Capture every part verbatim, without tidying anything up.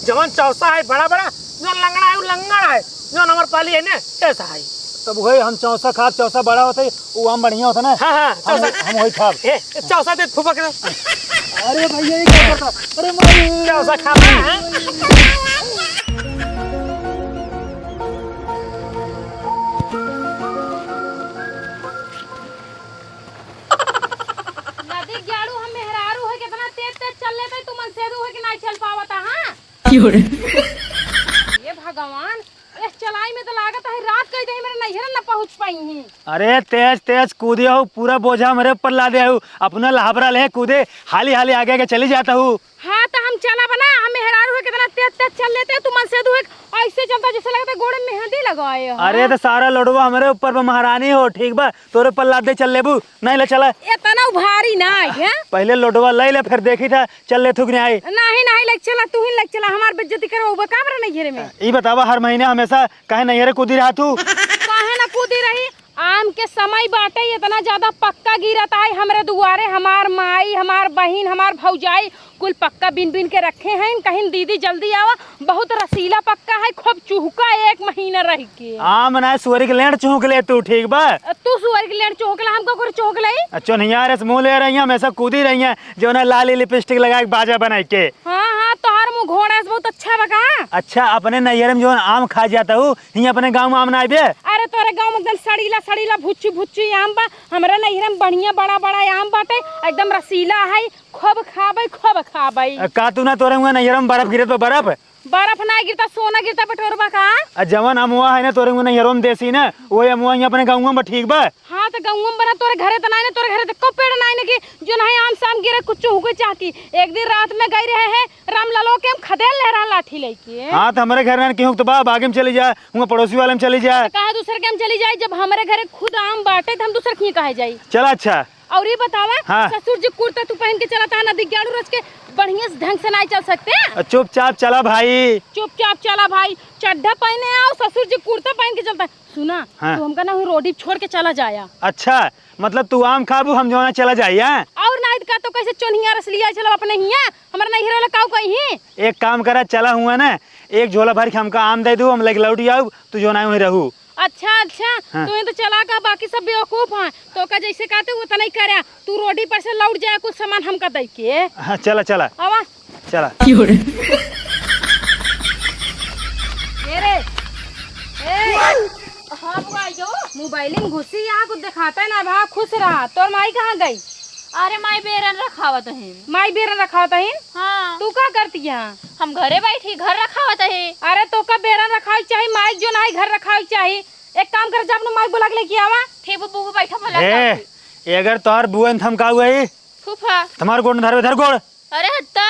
जवन चौसा है बड़ा बड़ा, जवन लंगड़ा है उ लंगड़ा है, जवन हमार पाली है ने, ऐसा है। तब वही हम चौसा खाब, चौसा बड़ा होता है, वो आम बढ़िया होता ना। हाँ, हाँ, हम, चौसा। हम वही खाब। ए, चौसा दे फूफा के। अरे भैया, ये क्या करता? अरे माई। चौसा खाब ना, हाँ? नदी ग्याड़ू हम मेहरारू है, कितना तेज तेज चल लेते, तू मनसेधू है कि नहीं चल पावता, हाँ? क्यों रे? ये भगवान, इस चलाई में तो लागत है रात कई दही मेरे नैहर न पहुँच पाई ही। अरे तेज तेज कूदे हो, पूरा बोझा हमरे ऊपर लादे हो, अपना लहबरा ले कूदे, हाली हाली आगे आगे चली जाता हूँ। हाँ तो हम चला बना, हम मेहरारू है कितना तेज तेज चल लेते, तू मनसेधू है ऐसे चलता जैसे लगता गोड़ में मेहंदी लगाए हो। अरे तो सारा लोडवा हमरे ऊपर बा महारानी हो, ठीक बा, तोरे ऊपर लादे चल लेबू, नहीं ले चला। इतना भारी ना है। पहले लोडवा ले ले, फिर देखी था चल ले थुक नहीं आई। नहीं, नहीं, ले चला, तू ही ले चला, हमार बेइज्जती करवाबा का हमरा नैहरे में? ई बतावा, हर महीने हमेशा काहे नैहरे कूदी रहा तू? काहे ना कूदी रही? आम के समय बाटे, इतना ज्यादा पक्का गिरत आई हमरे दुआरे, हमार माई, हमार बहिन, हमार भौजाई, कुल पक्का बिन बिन के रखे हैं। कहीं दीदी जल्दी आवा, बहुत रसीला पक्का है, खूब चुहका एक महीना रह के। आम ना सुअर के लेंड़ चुहक ले तू, ठीक बा? तू सुअर के लेंड़ चुहक ला, हमको कुछ चुहक ले? अच्छा नहीं यार, इस मुँह ले रही हैं, हमेशा कूदी रही हैं, जो ना लाली लिपस्टिक लगा के बाजा बनाई के। हाँ, हाँ, तोहार मुँह घोड़ा से बहुत अच्छा बा का? अच्छा, अपने नैहर में जो आम खा जाता हूँ, ही अपने गाँव में आम ना आइबे? अरे तोरे गाँव में एकदम सड़ीला सड़ीला भुच्ची भुच्ची आम बा, हमरा नैहर में बढ़िया बड़ा बड़ा आम बाटे, एकदम रसीला है, खूब खाबै, खूब खाबै। अ, का तू ना तोरे हुआ नैहर में बर्फ गिरत बा, बर्फ? बर्फ ना गिरता, सोना गिरता बटोरबा का? अ, जवन अमुआ है ना तोरे हुआ नैहर में देसी ना, वही अमुआ ही अपने गाँव में बा, ठीक बा? हाँ, तो गाँव में बना, तोरे घरे तो नहीं ना, तोरे घरे तो को पेड़ नहीं ना कि जो नहीं आम साम गिरे कुछ हुके चाहती। एक दिन रात में गई रहे हैं रामलालो के, हम खदेड़ ले रहा लाठी लेके। हाँ, तो हमारे घर में केहू तो बा, बागी में चली जा, हुआ पड़ोसी वाले में चली जा। तो कहा दूसर के हम चली जाए, जब हमारे घरे खुद आम बाटे तो हम दूसर के कहे जाई? चला अच्छा। और ये बतावा, हाँ। ससुर जी कुर्ता तू पहन के चला था, नदी ग्याड़ू रच के बढ़िया से ढंग से नहीं चल सकते? अ, चुपचाप चला भाई। चुपचाप चला भाई, चड्ढा पहने आओ, ससुर जी कुर्ता पहन के चलता है। सुना, हाँ। तू हमका ना हुई रोडी छोड़ के चला जाया। अच्छा, मतलब तू आम खाबू, हम जौना चला जाई, हैं? और नाहीं त का, तो कैसे चोन्हिया रस लिया चलो अपने हिया, हमारा नैहर वाला काऊ कही। एक काम करा, चला हुआ ना, एक झोला भर के हमका आम दे दू, हम लेके लौट आऊ, तू जौना वहीं रहू। अच्छा, अच्छा, हाँ। तू ही तो चला का, बाकी सब बेवकूफ हैं, तो का जैसे कहते वो तो नहीं करे, तू रोडी पर से लौट जाए कुछ सामान हमका दे के। हाँ, चला, चला। आवा। चला। क्यों रे? ए रे। ए। हाँ, बुआ, आई जाओ। मोबाइल में घुसी, यहाँ कुछ दिखाता है ना, भा खुश रहा। तोर माई कहाँ गई? अरे, माई बेरन रखावत है। माई बेरन रखावत है? हाँ। तू का करती है? हम घरे बैठी, घर रखावत है। अरे, तो का बेरन रखावे के चाही, माई जो ना है, घर रखावे के चाही। एक काम कर, जा अपने माई बुला के लेके आवा। ठीक, बुआ, बैठा, बुला के ए, आवा। ए, अगर तोहर बुआ ने धमकाऊ है, फूफा। तुम्हार गोड़ में धरबे, धर गोड़। अरे हट्टा।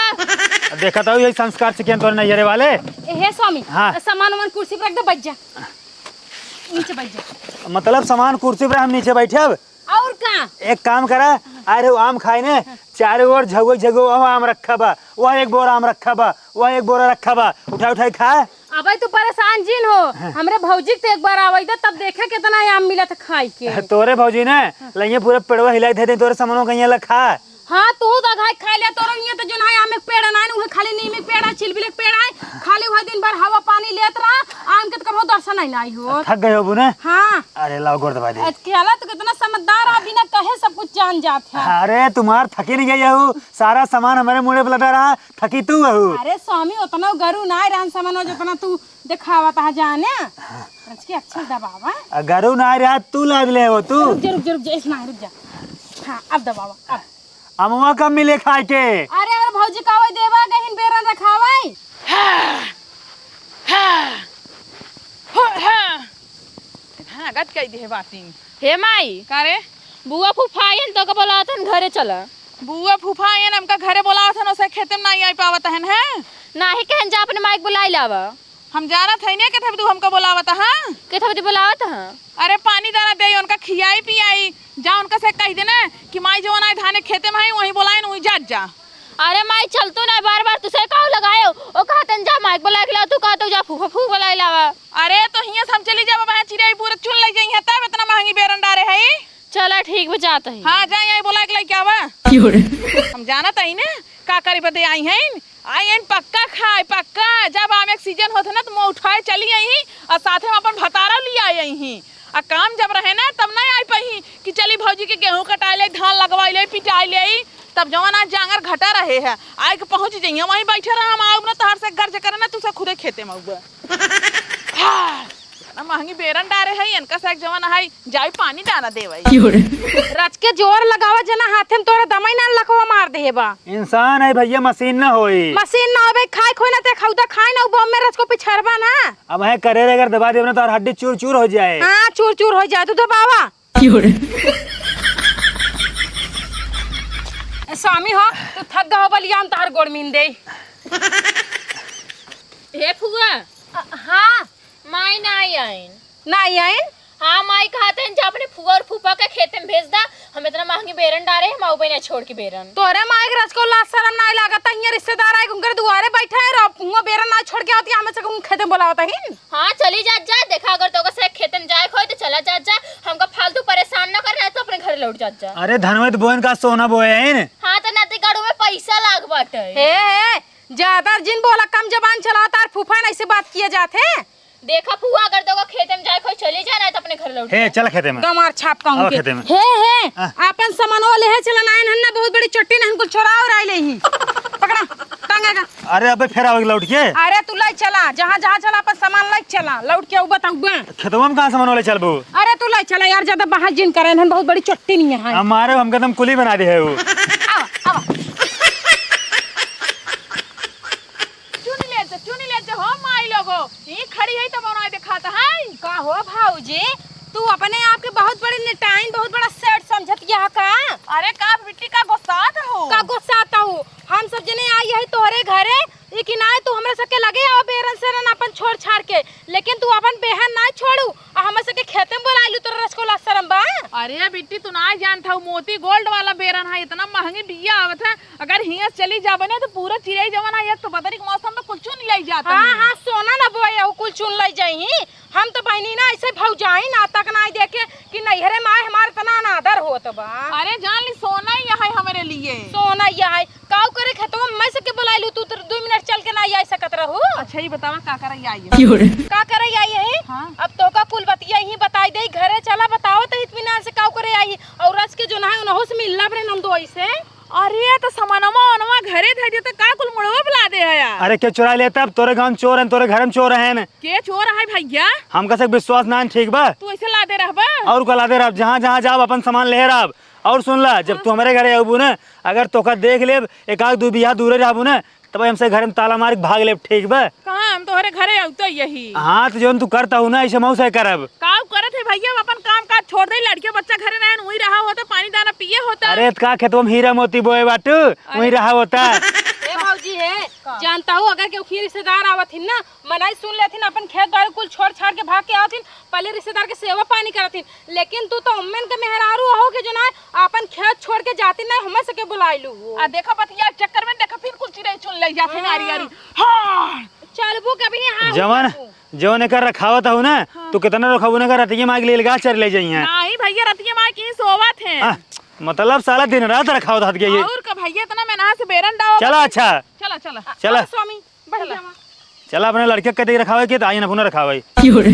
अब देखा तो यही संस्कार सीखे तोरे नैहरे वाले। ए, हे स्वामी, हाँ। सामान वामान कुर्सी पर रख दे, बैठ जा। नीचे बैठ जा। मतलब सामान कुर्सी पर हम नीचे बैठे अब? और का? एक काम करा, अरे वो आम खाए ने, चारों ओर झगो झगो आम रखा बा, वह एक बोरा आम रखा बा, वह एक बोरा रखा बा, उठा उठाई खा। अबे तू परेशान जिन हो, हाँ। हमरे भौजी के तो एक बार आवे दे, तब देखे कितना आम मिलत है खाई के। तोरे भौजी ने हाँ। लइये पूरा पेड़वा हिलाई दे दे, तोरे सामानों कहीं ला खा। हाँ, तू तो घाई खा ले, तोरे इहाँ तो जोन है आम के पेड़ ना है, उहे खाली नीम के पेड़ है, चिलबिल के पेड़ है, खाली वह दिन भर हवा पानी लेत रहा, आम के तो कबो दर्शन नहीं, नहीं हो। थक गए हो बुने? हाँ। अरे लाओ गोड़ दबा दे। अरे केला तो कितना समझदार है, बिना कहे सब कुछ जान जात है। अरे तुम्हार थकी नहीं गई हो, सारा सामान हमारे मुड़े पे लदा रहा, थकी तू हऊ। अरे स्वामी, उतना गरु ना रहन समनो जितना तू दिखावा ता जाने। रच के अच्छा दबावा। आ, गरु ना रहा, तू लाद ले हो तू। रुक जा, रुक जा, रुक जा, इस ना, रुक जा। हाँ, अब दबावा, अब। अमवा कब मिले खाए के? अरे, अरे भौजी का वही देवा गहिन बेरन रखावाई। हाँ, हाँ, हो, हाँ। हाँ, गत कही दे बातिन। हे माई। का रे? बुआ फूफा आइन तो का बोलावत हन घरे चला। बुआ फूफा आइन हमका घरे बोलावत हन, ओसे खेते में नाई आई पावत हन, हैं? नाही कहन जा अपने माई के बुलाई लावा। हम जानत हई ने के थबदू हमका बोलावत, हाँ? के थबदू बोलावत, हाँ? अरे पानी दाना देई, उनका खियाई पियाई, जा उनका से कह देना कि माई जवन आए धाने खेते में है, वहीं बोलाइन, वहीं जात जा। अरे माई चल तू ना, बार बार तुसे काऊ लगायो, ओ कहतन जा माई के बुलाई के लावा, तू कहतो जा फूफा फूफा बुलाई लावा। अरे तो हियां से हम चली जाब, वहाँ चिड़ै पूरा चुन लग जाई है, तब इतना महंगी बेरन डारे है। चला ठीक बा, जात ही। हाँ, जा, यहीं बोला के लेके आवा। क्यों रे? हम जानत हई ने, का करे बदे आई हईन। आई एन पक्का खाए, पक्का। जब आमे के सीजन होत है ना, तो मुँह उठाए चली आई ही और साथे में अपन भतारा लिया आई ही। आ काम जब रहे ना, तब नहीं आई पाई ही कि चली भौजी के गेहूं कटाए ले, धान लगवाए ले, पिटाए ले। तब जवन आज जांगर घटा रहे है, आए के पहुंच जइहे, वहीं बैठे रहा, हम आउब ना, तोहर से गर्ज करे ना, तू से खुदे खेते में आउब। हाँ, इतना महंगी बेरन डारे है, इनका से एक जवन है, जाई पानी दाना देवई। क्यों रे? रच के जोर लगावा जना, हाथे में तोरा दमाई ना लकवा मार देहे बा। इंसान है भैया, मशीन ना होई। मशीन ना होबे, खाए खोए ना ते खौदा खाए ना, उ बम में रच को पिछरबा ना। अब है करे रे, अगर दबा देब ना तो हड्डी चूर चूर हो जाए। हाँ, चूर चूर हो जाए, तू दबावा। क्यों रे? ए, स्वामी हो, तू थक गहो बलिया, हम तहार गोड़ मीन दे। हे फुआ। अ, हाँ। माई ना आई आइन। ना आई आइन? हाँ, माई कहत हैं, "जा अपने फुआ और फूफा के खेते में भेज दा, हम इतना महंगी बेरन डारे, हम आउबे ना छोड़ के बेरन।" तोरे माई के रचको लाज शरम ना लागत, हियां रिश्तेदार आए, उनकर दुआरे बैठे हैं, और हुआं बेरन ना छोड़ के आवत, हमें से कहूं खेते में बोलावत है। हाँ, चली जात जा। देखा, अगर तोका से खेते में जाए के होई तो चला जात जा, हमका फालतू परेशान ना कर, नहीं तो अपने घरे लौट जात जा। अरे धनवत बोइन का सोना बोए है न? हाँ, तो नाती गड़ू में पैसा लाग बाटे। हे, हे, ज्यादा जिन बोला, कम जबान चलावा, तार फूफा न ऐसे बात किया जात है। देखा फुआ, अगर तोका खेते में जाए के होई चली जा, नहीं तो अपने घरे लौट हे, जा। चल खेते में। गमार छाप कहूं आवा के। खेते में। हे, हे, हाँ। आपन सामानवा लेहे चला, नाइन हन्ना बहुत बड़ी चट्टी नहीं कुल चोरा और आइले ही। पकड़ा, टांगा का। अरे अबे फेर आवे लौट के। अरे तू लाई चला, जहाँ जहाँ चला अपन सामान लाई चला, लौट के आऊ बताऊ बा। खेतवा में कहाँ सामान वाले चलबू? अरे तू लाई चला यार, ज्यादा बाहर जिन करे, इन्हन बहुत बड़ी चट्टी नहीं है। हमारे हमका तुम कुली बना दे है वो। आवा, आवा। चुन ले जा, चुन ले जा, हो माई लोगो। ई खड़ी है तो बनाए दिखाता है। का हो भौजी, तू अपने आप के बहुत बड़े नेटाइन, बहुत बड़ा सेठ समझत यह का? अरे का बिट्टी का गुस्सात हो? का गुस्सात हो? हम सब जने आई यही तोहरे घरे, लेकिन आए तू हमरा सबके लगे आओ बेरन सेरन अपन छोड़ छाड़ के, लेकिन तू अपन बेहन ना छोड़ू, आ हमरा सबके खेते में बोलाइलू, तोरा रचको लाज शरम बा? अरे बिट्टी, तू ना जानत हऊ, मोती गोल्ड वाला बेरन है, इतना महंगी बिया आवत है, अगर हियां से चली जाबे ना तो पूरा चिरई जवन है, एक तो बदरी के मौसम में कुल चुन ले जात हाँ, है। हाँ, सोना ना बोए, यहू कुल चुन ले जाई। हम तो बहिनी ना ऐसे भौजाई ना तक ना देखे कि नैहरे में आए हमार इतना अनादर होत बा। अरे जान ली, सोना ही है हमरे लिए। सोना ही है। काऊ करे खेतवा में मैं सबके बोलाइलू, तू तो दो मिनट चल के ना आई सकत रहू। अच्छा, ये बतावा का करे आई है? क्यों रे? का करे आई है? हाँ। अब तोका कुल बतिया ही बताई दे, घरे चला बताओ तो इत्मीनान से काऊ करे आई। और रच के जो ना है उनहु से मिलना बरे नंदोई से। अरे तो समनवा ओनवा घरे धर दे तो का कुल मुड़वा बुला दे है यार? अरे के चुरा लेता, अब तोरे गाँव में चोर हैं, तोरे घर में चोर हैं। के चोर है भैया? हमका से विश्वास ना है, ठीक बा? तू ऐसे लादे रहबा? और का लादे रहब, जहाँ जहाँ जाब अपन सामान ले रहब। और सुन ला, जब हाँ। तू हमरे घरे अबू ना, अगर तोका देख लेब, एक आध दू बिया दूरे रहबू ना, तब हमसे घर में ताला मार के भाग लेब, ठीक बा? कहाँ हम तोहरे घरे अउते यही। हाँ, तो जौन तू करता हूँ ना, ऐसे मऊ से करब। काऊ करत है भैया, अपन काम काज छोड़ दे, लड़के बच्चा घरे रहन, वही रहा होता, पानी दाना पिए होता। अरे, त का खेतवा में हीरा मोती बोए बाटू, वही रहा होता। ए भौजी है, का? जानता हूँ, अगर केहू खीर रिश्तेदार आवत हिन ना, मनाई सुन लेथिन, अपन खेत बाड़ी कुल छोड़ छाड़ के भाग के आवथिन, पहले रिश्तेदार के सेवा पानी करथिन, लेकिन तू तो उम्मन के मेहरारू हो के जो ना अपन खेत छोड़ के जाती नहीं, हमें सके बुलाइलू हो। आ देखा बतिया चक्कर में देखा फिर कुल चिड़ै चुन ले जाते हाँ। नारी आरी। हाँ। चलबू कभी हाँ जवन, जवन एकर रखावत हो ना, हाँ। तू कितना रखाबू ना, एकर रतिये मार के ले गा चर ले जाइए। नहीं भैया, रतिये मार के ही सोवत हैं। आ, मतलब साला दिन रात रखावत हाथ के ये। और का भैया, इतना मेहनत से बेरन डाओ। चला अच्छा। चला, चला। चला। आ, स्वामी, बैठ चला। जावा। चला अपने लड़के के कते रखावे के, त आई ना पुनः रखावे। क्यों रे?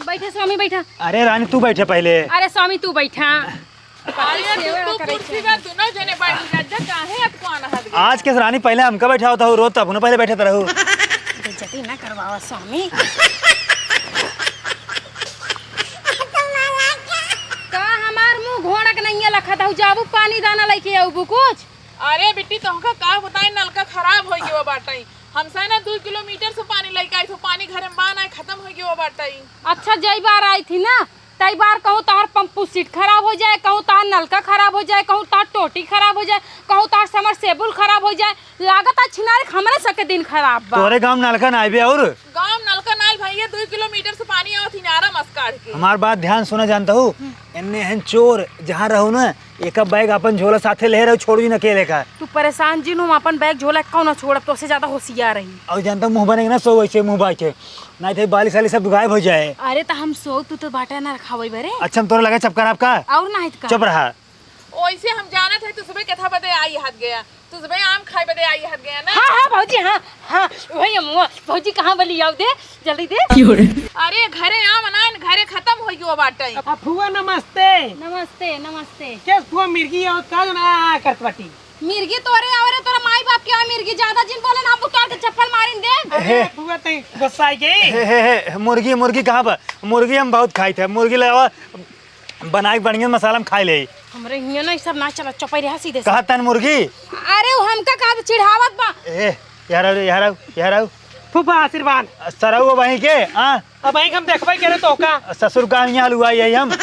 बैठा स्वामी, बैठा। अरे रानी, तू बैठे पहले। अरे स्वामी, तू बैठा। अरे तू, तू कुर्सी पर दोनों जने बैठ जा, जा, काहे अतको अनहद गया? आज के रानी पहले हमका बैठा होता हो, रोज तो अपने पहले बैठे रहू। बेइज्जती ना करवावा स्वामी। का हमार मुंह घोड़क नहीं है लखत हूँ, जाबू पानी दाना लेके आऊबू कुछ? अरे बिट्टी, तोहका का बताई, नलका खराब हो गयो बाटई। हमसे ना दो किलोमीटर से पानी लेके आई थो, पानी घरे में बा ना, खत्म हो गयो बाटई। अच्छा, जई बार आई थी ना, तई बार कहूँ तहार पंपू सीट खराब हो जाए, कहूँ तहार नलका खराब हो जाए, कहूँ तहार टोटी खराब हो जाए, कहूँ तहार समरसेबुल खराब हो जाए। लागत है छिनारे हमरे सके दिन खराब बा। तोरे गांव नलका ना आइबे और? गांव नलका ना आइल भैया, दो किलोमीटर से पानी आवत इनारा मस काढ़ के। हमार बात ध्यान सुना जानता हूँ, हम्म। एन्ने हन चोर जहाँ रहू ना, एक बैग अपन झोला साथे ले रहे, छोड़ू न अकेले का। तू परेशान जिन, हम अपन बैग झोला कौन छोड़ब, तोसे ज्यादा होशियार रही। और जानता मुंह बने ना सो वैसे मुंह बाई के, नहीं थे बाली साली सब गायब हो जाए। अरे तो हम सो, तू तो बाटा ना रखावे बरे। अच्छा हम तोरे लगे चप खराब का? और ना है का? चुप रहा। ओइसे हम जानत है तू सुबह कथा बदे आई हाथ गया। तू सबे आम खाए बदे आई हर गया ना? हाँ, हाँ, भौजी, हाँ, हाँ, वही हम, भौजी, कहाँ बली आउ दे, जल्दी दे। क्यों रे? अरे, घरे आम ना, घरे खतम होइ गयो बाटे। अब फुआ, नमस्ते। नमस्ते, नमस्ते। के फुआ, मिर्गी आउ का ना करत बाटी? मिर्गी तोरे आवे रे, तोरा माई बाप के आवे मिर्गी, ज्यादा जिन बोले ना, अब तोर के चप्पल मारिन दे। अरे हे। फुआ, तई गुस्सा आई गई? हे, हे, हे, मुर्गी, मुर्गी कहाँ बा? मुर्गी हम बहुत खाई थे, मुर्गी ले आवा, बनाई बढ़िया मसाला में खाई ले। हमरे हियां ना ई सब ना चला, चुपई रहा सीधे से। कहा तन मुर्गी? अरे, वो हमका कहा चिढ़ावत बा। ए, यार आओ रे, यार आओ, यार आओ। फूफा, आशीर्वाद। सरऊ वहीं के, हाँ? अब वहीं हम देखबे करे तो का? ससुर का यहाँ हलवाई है हम।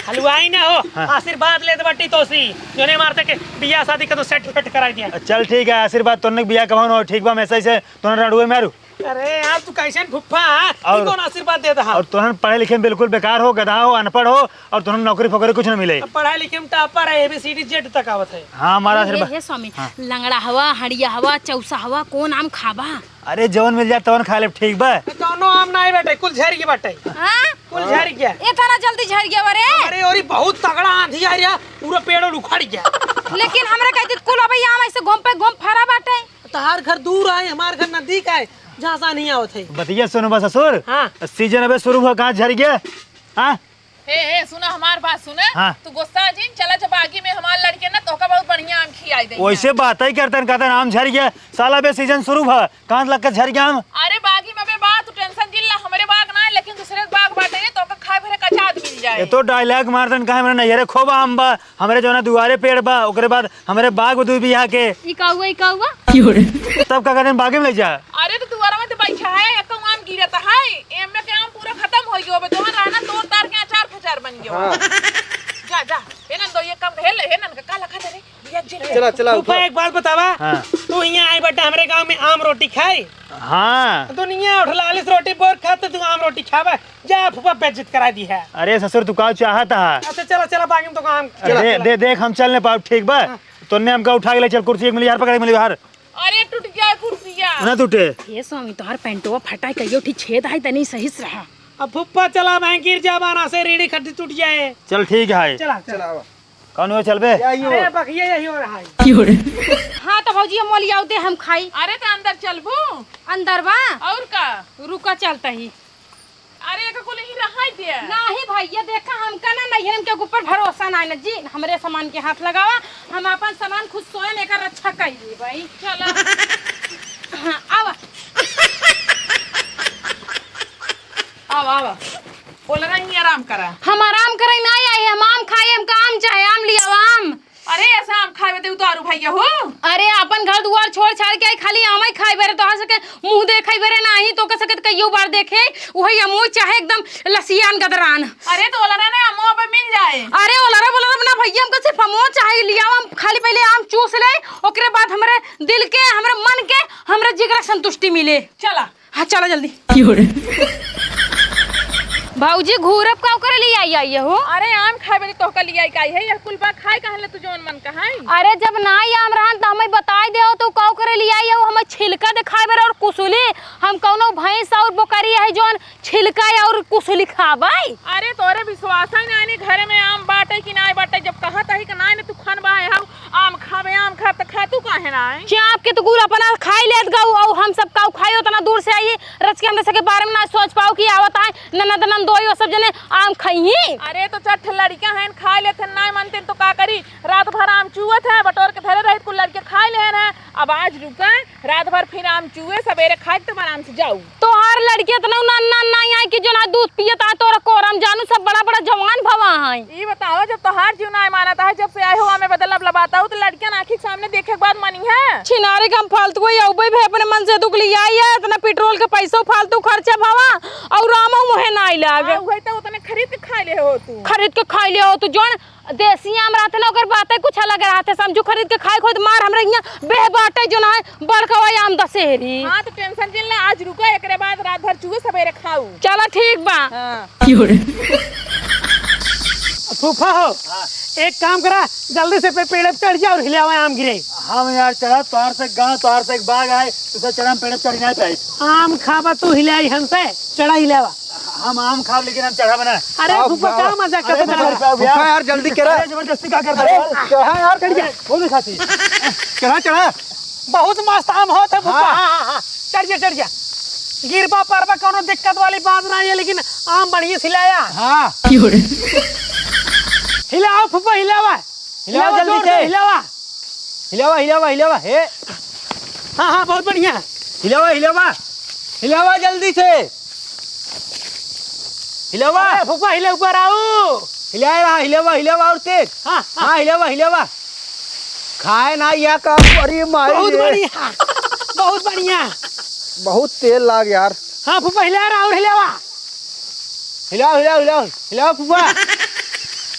हलवाई ना हो, हाँ। आशीर्वाद लेत बाटी तोसी, जोने मारते के बियाह शादी का तो सेट फेट कराई दिया। चल ठीक है, आशीर्वाद तोने बियाह कमाओ ना, ठीक बा, मैं सही से तोने रड़ुए मारू। अरे यार, तू कैसन फुफ्फा है? और ई कौन आशीर्वाद देत हा? और तोहन पढ़े लिखे में बिल्कुल बेकार हो, गधा हो, अनपढ़ हो, और तोहन नौकरी फोकरी कुछ न मिले। अब पढ़ाई लिखे में टॉपर है, A B C D Z तक आवत है। हाँ, हमारा हे, आशीर्वाद। हे स्वामी, हाँ। लंगड़ा हवा, हड़िया हवा, चौसा हवा, कौन आम खाबा? अरे जवन मिल जाए तवन खा लेब, ठीक बा? कौनो आम नाहीं बाटे, कुल झरि गए बाटे। हाँ? कुल झरि गया। इतना जल्दी झरि गया बा रे? अरे ओरी बहुत तगड़ा आंधी आ रहा, पूरा पेड़ उखड़ गया। लेकिन हमरे कहते कुल अबे आम ऐसे घूम पे घूम फरा बाटे। तहार घर दूर आए, हमार घर नजदीक आए, जहाँ से नहीं आवत है। बतिया सुनो बा ससुर। हाँ। सीजन अबे शुरू हुआ, कहाँ झरि गया? हाँ? हे, हे, सुना हमार बात सुना। हाँ। तू गुस्सा जिन, चला जा बागी में हमार लड़के ना तोहका बहुत बढ़िया आम खियाई दे। वैसे बात ही करतन, कहतन आम झरि गया, साला अबे सीजन शुरू भा, कहाँ लग के झरि गया आम? अरे बागी में अबे बा, तू टेंशन जिन ला, हमरे बाग ना है, लेकिन दूसरे के बाग बाटे, तोहका खाए भरे का अचार मिल जाए। ये तो डायलॉग मारतन, कहे हमरे नैहरे खूब आम बा, हमरे जौना दुआरे पेड़ बा, ओकरे बाद हमरे बाग में दुइ बिगहा के। ई का हुआ, ई का हुआ? तब का करें, बागे में ले जा। अरे तो दुआरा में तो बैठा है, एक आम गिरत है, एमे के आम पूरा खतम हो गयो, अबे जौन रहा ना तोड़ तार के अचार फचार बन गयो। हाँ। जा, जा, हे नंदो, ये काम, हे ले, हे ननका, का लखा दे रे, बिया जे ले। चला, चला, फूफा, उठा। एक बात बतावा, हाँ। तू यहाँ आए बेटा, हमरे गाँव में आम रोटी खाए। हाँ। दुनिया उठलालिस रोटी बोर खात, तू आम रोटी खावा। जा फूफा, बेइज्जत करा दी है। अरे ससुर, तू का चाहत हा? अच्छा, चला, चला, बागी में तो काम। अरे चला, दे, चला। दे, देख, हम चल न पाउब, ठीक बा? हाँ। तोन्ने हमका उठा के ले चल, कुर्सी एक मिली यार, पकड़ मिली बाहर। अरे टूट गया कुर्सिया। ना टूटे। हे स्वामी, तोहार पैंटवा फटा है, कहियो ठी छेद है, तनी सही से रहा। अब फूफा चला, मैं गिर जाबा ना से रीढ़ी खड्डी टूट जाए। चल ठीक है। चला, चला। चला, आवा। कौन हो चलबे? यही हो। अरे बकिया यही हो रहा है। हाँ तो भौजी, हम मोली आउते हम खाई। अरे तो अंदर चलबू? अंदर बा? और का? रुका चलता ही। अरे, एका कुल यहीं रहाई दे। नाही भैया, देखा, हमका ना नैहरन के ऊपर भरोसा नाही ना जी। हमरे सामान के हाथ लगावा, हम आपन सामान खुद स्वयं एकर रक्षा कइली भाई। चला। हाँ, आवा। आवा, आवा। बोल रही, आराम करा। हम आराम करे नाही आई, हम आम खाए, हमका आम चाहे, आम लियावा, आम। अरे, ऐसा आम खाए बदे उतारू भैया हो? अरे, आपन घर दुआर छोड़ छाड़ के आई, खाली आम ही खाए बरे, तोहर सके मुँह देखे बरे नाही, तो का सके कइयो बार देखे, वही अमो चाहे एकदम लसियान गदरान। अरे, तो ओला ना, ना, अमो पे मिल जाए। अरे, ओला रे, बोला रे, ना भैया, हमका सिर्फ अमो चाहे लिया, हम खाली पहले आम चूस ले, ओकरे बाद हमरे दिल के, हमरे मन के, हमरे जिगरा संतुष्टि मिले। चला। हाँ, चला जल्दी। भौजी, घूरब का ओकरे लिए आई, आई हो? अरे, आम खाए बदे तोहका लिए आई का आई है? यह कुल बा खाए कहले तू जौन मन कहाई। अरे, जब नाई आम रहन त हमें बताई देहो, तू का ओकरे लिए आई हो? हमें छिलका देखाए बरे और कुसुली। हम कौनो भैंस और बोकरी है जौन छिलका और कुसुली खाबै? अरे, तोरे विश्वास है ना, घरे में आम बाटे कि नाई बाटे, जब कहत ही कि नाई ने तू खन बा है, आम खाबे, आम खाब, त खा तू काहे ना आई? चाप के तो गुड़ अपना खाई लेत गऊ, और हम सब काऊ खाई उतना दूर से आई, रच के हमरे सके बारे में ना सोच पाओ कि आवत आए, ननद नंदोई वो सब जने आम खइही। अरे तो चट लड़कियां हैं, खा लेत हैं, ना मनते तो का करी? रात भर आम चुअत है, बटोर के धरे रहित, कुल लड़के खा ले हैं। अब आज रुका, रात भर फिर आम चुए, सवेरे खाए के तब आराम से जाऊ। तोहार लड़की इतना नन्ना नाई आई कि जो ना दूध पियत आ, तोरा कोरम जानू सब बड़ा बड़ा जवान भवा हैं। ई बताओ, जब तोहार जीव ना मानता है, जब से आए हो हमें बदलब लबाता हो, तो लड़कियां आँखी के सामने देखे के बाद मनी है? छिनारे के हम फालतू कोई अउबे भी अपने मन से दुख लिया है, इतना पेट्रोल के पैसों फालतू खर्चा भवा और आमो मुहे ना लाग। हाँ, वही तो उतने खरीद के खा ले हो तू। खरीद के खा ले हो तू, जौन देसी आम रहते ना, ओकर बातें कुछ अलग रहते। समझू खरीद के खाए खुद मार, हमरा हियां बेह बाटे जो ना है, बड़कवा आम दशहरी। हाँ, तो टेंशन जिन ले, आज रुका, एकरे बाद रात भर चुए, सवेरे खाऊ। चला ठीक बा। हाँ। फूफा हो, हाँ। एक काम करा, जल्दी से पे-, पेड़ पे चढ़ जा और हिलावा आम गिरे। हम यार चढ़ा, तोहार से गाँव, तोहार से एक बाग आए, तुझे चढ़ा हम पेड़ पे चढ़ ना पाए। आम खाबा तू हिलाई हमसे, चढ़ा हिलावा। हम आम खाब, लेकिन हम चढ़ा बना। अरे आओ, फूफा, आओ। का मजाक अरे करत बाप रे। बाप, फूफा यार। यार, जल्दी करा। अरे, जबरदस्ती का करता अरे, है यार? कहाँ यार, चढ़ जा। अरे, वो नहीं खाती। चढ़ा, चढ़ा। बहुत मस्त आम होत है, फूफा। हाँ, हाँ, हाँ, हाँ। चढ़ जा, चढ़ जा। गिरबा परबा, कौनो दिक्कत वाली बात ना है, लेकिन आम बढ़िया से हिलाया। हाँ। हिलावा फूफा, हिलावा। हिलावा हिलावा, जल्दी जोर से। से हिलावा। हिलावा, हिलावा, हिलावा, हे। हाँ, हाँ, बहुत बढ़िया। हिलावा, हिलावा। हिलावा जल्दी से। हिलावा। अरे, फूफा, हिले ऊपर आओ। हिलाए रहा, हिलावा, हिलावा और तेज। हाँ, हाँ। हाँ, हिलावा, हिलावा। खाए ना या का, अरे माई बहुत रे। बढ़िया, बहुत बढ़िया। बहुत तेल लाग यार। हाँ, फूफा, हिला रहा और हिलावा। हिलाओ, हिलाओ, हिलाओ, हिलाओ फूफा।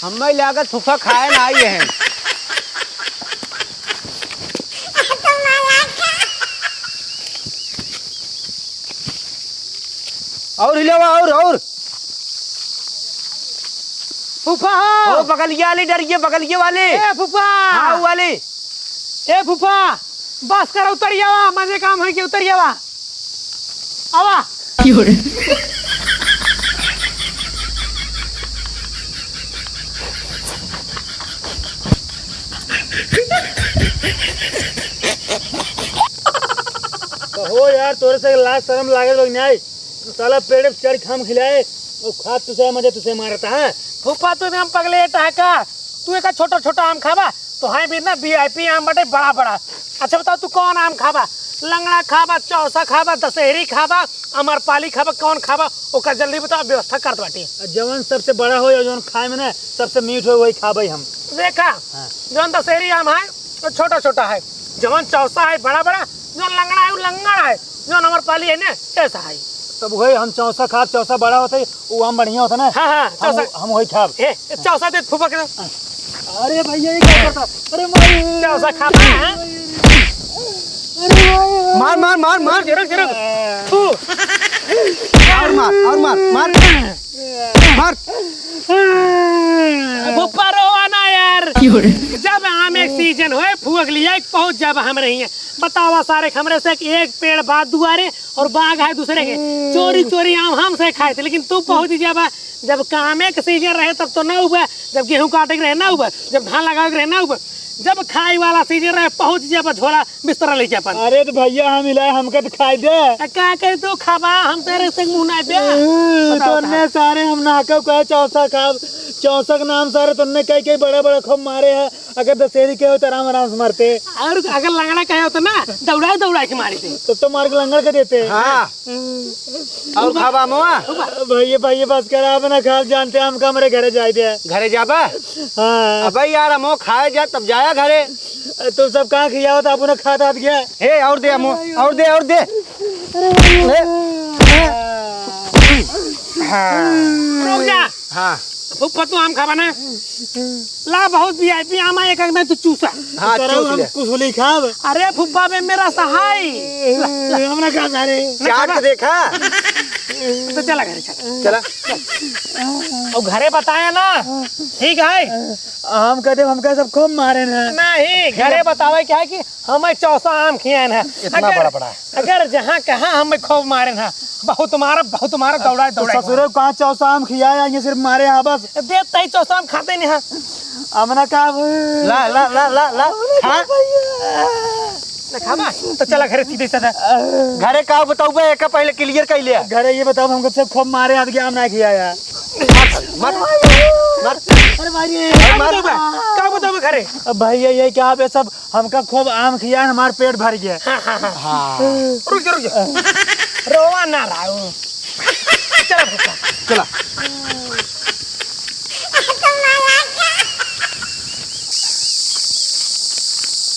हमें लागत फूफा खाए ना आई है। और हिलावा, और, और। फूफा हो। ओ, बगलिया वाली डरिए, बगलिए वाली। ए, फूफा। हाँ, वो वाली। ए, फूफा। बस कर, उतर आवा, मजे काम है कि उतर आवा। आवा। कहो यार, तोरे से लाज शरम लागे लोग नहीं। तू साला पेड़ पे चढ़ के आम खिलाए और खात तुसे मजा तुसे मारता है। फूफा, तू एकदम पगलेट है का? तू एक छोटा छोटा आम खाबा, तो हाँ भी ना वी आई पी आम बाटे बड़ा बड़ा। अच्छा बताओ, तू कौन आम खाबा? लंगड़ा खाबा, चौसा खाबा, दशहरी खाबा, अमरपाली खाबा, कौन खाबा? ओकर जल्दी बताओ, व्यवस्था करत बाटी। जवन सबसे बड़ा हो या जवन खाए में ना सबसे मीठ हो, वही खाबे हम। देखा, हाँ। जवन दशहरी आम है, तो छोटा छोटा है, जवन चौसा है, बड़ा बड़ा, जवन लंगड़ा है, वो लंगड़ा है, जवन अमरपाली है ना, ऐसा है। तब वही हम चौसा खाब, चौसा बड़ा होता है, वो आम बढ़िया होता ना। हाँ, हाँ, हम, चौसा। हम वही खाब। ए, चौसा दे फूफा के। अरे भैया, ये क्या करता? अरे माई। चौसा खाता है? अरे माई। मार, मार, मार, मार। रुक, रुक, रुक। फू। और मार, और मार, मार। मार। फूफा रोवा ना यार। क्यों रे? जब आम एक सीजन होए, फूक लिया, एक पहुंच जब हम रही हैं। बतावा सारे, हमरे से एक पेड़ बात दुआरे और बाग है दूसरे के। चोरी चोरी आम हमसे खाए थे, लेकिन तू पहुंच जाबा। जब कामे के सीजन रहे तब तो ना हुआ, जब गेहूं काटे के रहे ना हुआ, जब धान लगावे के रहे ना हुआ, जब खाए वाला सीजन रहे पहुंच जाबा झोला बिस्तरा लेके अपन। अरे तो भैया हम हिलाए, हमका तो खाए दे। आ, का करे तू खाबा, हम तेरे से मुंह ना बे। ए, बताओ तो ने सारे हम नाको कहे चौसा खाब, चौसा के नाम सारे तोन्ने कई कई बड़ा बड़ा खूब मारे है। अगर दशहरी के होत, आराम आराम से मारते। और अगर लंगड़ा कहे होत ना, दौड़ाए दौड़ाए के मारी थे। तब तो मार के लंगड़ के देते। हाँ। और खाबा मोआ? भैया, भैया, बस करा, अब ना खाब, जानते हम का हमरे घरे जाए दे। घरे जाबा? हाँ। अबे यार, हमो खाए जा, तब जाया घरे। तू सब कहाँ खियावत, आप उन्हें खात आत गया। हे, और दे हमो, और दे, और दे। अरे भाई। हे। हाँ। रुक जा। हाँ। फूफा, तू आम खाबा ना? ला, बहुत वी आई पी आम है, एक आध में तू चूसा। हाँ, सरऊ चूस हम ले। कुसुली खाब। अरे फूफा बे, मेरा सहाय। ला, ला। हमरा का सारे? चाट के देखा। तो चला घरे, चला। चला। और घरे बताया ना, ठीक है? हम कहते, हमका सब खूब मारे ना। नहीं, घरे बतावे क्या है कि हमें चौसा आम खियाएन है। इतना अगर, बड़ा बड़ा। अगर जहाँ कहाँ हमें खूब मारेन है, बहुत मारा, बहुत मारा, दौड़ाए, तो दौड़ाए। ससुरे कहाँ चौसा आम खियाए, आइए सिर्फ मारे हैं बस। देते ही चौसा आम खाते नहीं है। हमना का ला, ला, ला, ला, ला। हाँ? ना खाबा? तो चला घरे सीधे साधा। घरे का बताऊबे, एका पहले clear कर लिया। घरे ये बताओ, हमको सब खूब मारे, आज के आम ना खियाया। मत, मत। अरे भाई रे। अरे मार। का बताऊबे? का बताऊबे घरे? अब भाई ये, ये क्या बे सब हमका खूब आम खिया, हमार पेट भर गया। हाँ, हाँ, हाँ। हाँ। रुक जा, रुक जा। रोवा ना राऊ। चला फूफा। चला।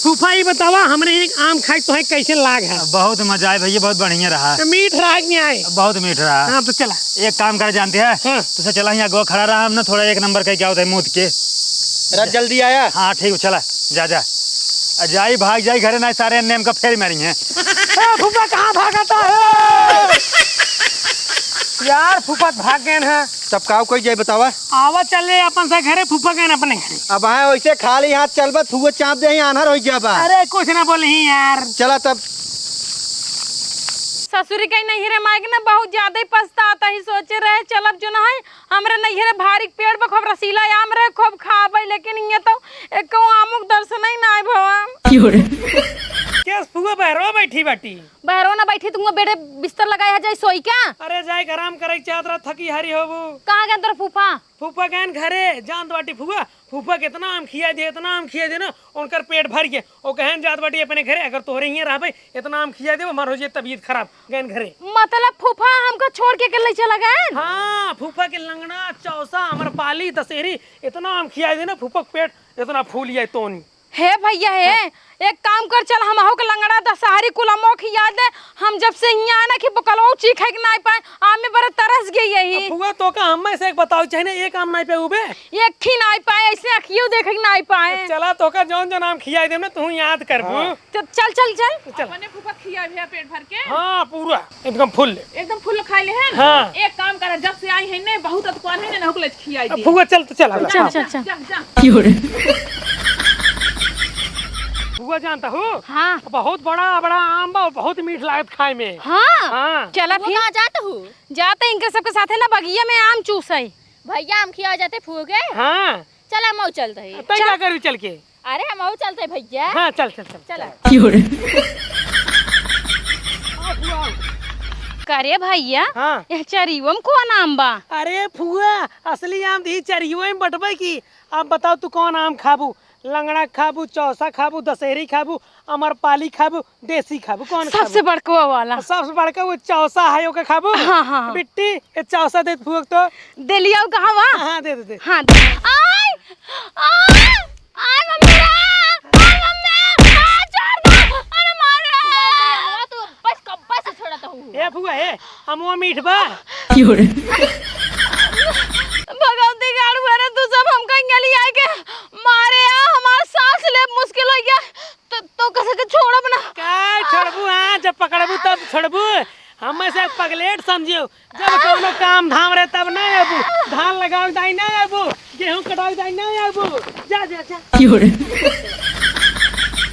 फूफा, ई बतावा, हमरे एक आम खाए तो है, कैसे लाग है? बहुत मजा आए भैया, बहुत बढ़िया रहा। तो मीठ रहा कि नहीं आए? बहुत मीठ रहा। हाँ, तो चला। एक काम कर जानते हैं? हाँ। तुसे चला, यहाँ गो खड़ा रहा, हम ना थोड़ा एक नंबर कह के आवत है मूत के। रात जल्दी आया। हाँ, ठीक, चला। जा, जा। आ जाई, भाग जाई घरे, ना सारे अन्ने हमका फेर मारी हैं। ए, फूफा कहाँ भागता है? यार, फूफा भाग गए हैं। तब का कोई जाए बतावा? आवा चले अपन से घरे, फूफा गए अपने घरे। अब आए वैसे खाली हाथ चलबा, थुए चाप दे, आन्हर हो जाबा। अरे, कुछ ना बोली यार। चला तब। ससुरी के नैहरे माई के ना बहुत ज्यादा ही पछतात ही, सोचे रहे चलब जो ना है, हमरे नैहरे भारी पेड़ पर खूब रसीला आम रहे, खूब खाबै, लेकिन इहाँ तो एको आमो के दर्शन ही नाई भवा। केस फुआ बहरो बैठी बाटी। बहरो ना बैठी, तुम बेडे बिस्तर लगाए है, जाई सोई का? अरे जाए आराम करे के चाहत रहा, थकी हारी होबू। कहाँ गए तोर फूफा? फूफा गए घरे, जानत बाटी फुआ, फूफा के इतना आम खिया दे, इतना आम खिया दे ना, उनकर पेट भर गए। वो कहन जात बाटी अपने घरे, अगर तोहरे हियाँ रहबे, इतना आम खिया दे, हमार हो जाए तबीयत खराब। गए घरे। मतलब फूफा हमका छोड़ के अकेले चला गए? हाँ, फूफा के लंगड़ा, चौसा, अमरपाली, दशहरी, इतना आम खिया दे ना, फूफा के पेट इतना फूल जाए तोनी। हे भैया हे, हाँ। एक काम कर, चल हमहू के लंगड़ा दशहरी कुल अमो खिया दे। हम जब से हियाँ आए ना कि बकलवा चीखे के नाई पाए, आमे बड़े तरस गई यही। अब फुआ तो का हमें से एक बताओ, चाहे ना एक आम नाई पे उबे। एक ही नाई पाए, ऐसे अखियो देखे के नाई पाए। चला तो का जौन जौन आम खियाई देम ना, तू याद करबू। हाँ। चल, चल, चल, चल। चल। अपने फूफा खिया भैया पेट भर के। हाँ, पूरा एकदम फुल। एकदम फुल खाई ले हैं। हाँ। एक काम कर, जब से आई है ने बहुत अतकुआन है ने, नहुक ले खियाई अब दे। फुआ चल तो चल, अब चल, चल। चल, चल। जा, जा। की हो रे? फुआ जानता हूँ। हाँ। बहुत बड़ा बड़ा आम बा, बहुत मीठ लागत खाए में। हाँ। हाँ। चला वो फिर। कहाँ जात हूँ? जाते इनके सबके साथे ना बगिया में आम चूस आई। भैया आम खिया जाते फुआ के। हाँ। चला मऊ चलते हैं। तै चल। क्या करबी चल के? अरे हम मऊ चलते हैं भैया। हाँ चल चल चल। चला। की हो रे? करे भैया, हाँ। यह चरियो में कौन आम बा? अरे फुआ, असली आम तो ही चरियो में बटबे की। अब बताओ तू कौन आम खाबू? लंगड़ा खाबू, चौसा खाबू, दशहरी खाबू, अमरपाली खाबू, देसी खाबू, कौन खाबू? सबसे बड़कवा वाला। सबसे बड़का वो चौसा है, ओके खाबू? हाँ, हाँ, हाँ। बिट्टी, ये चौसा दे फुआ तो। देलिया कहाँ बा? हाँ, हाँ, दे दे दे। हाँ, दे। आय, आय, आय मम्मी रे, आय मम्मी, आय छोड़ दे, अरे मार रे। तू बस कब से छोड़ा तो हूँ। ए फुआ, ए, अमवा मीठ बा? की हो रे? भगवती गाड़ू, अरे तू सब हमका इंगली आए के मारे आ, हमार सांस ले मुश्किल हो गया। तो, तो कैसे के छोड़ब ना? का छोड़बू? हाँ, जब पकड़बू तब छोड़बू। हमें से पगलेट समझियो, जब कौनो काम धाम रहे तब नहीं अबू। धान लगावे दाई नहीं अबू, गेहूं कटावे दाई नहीं अबू। जा, जा, जा। की हो रे?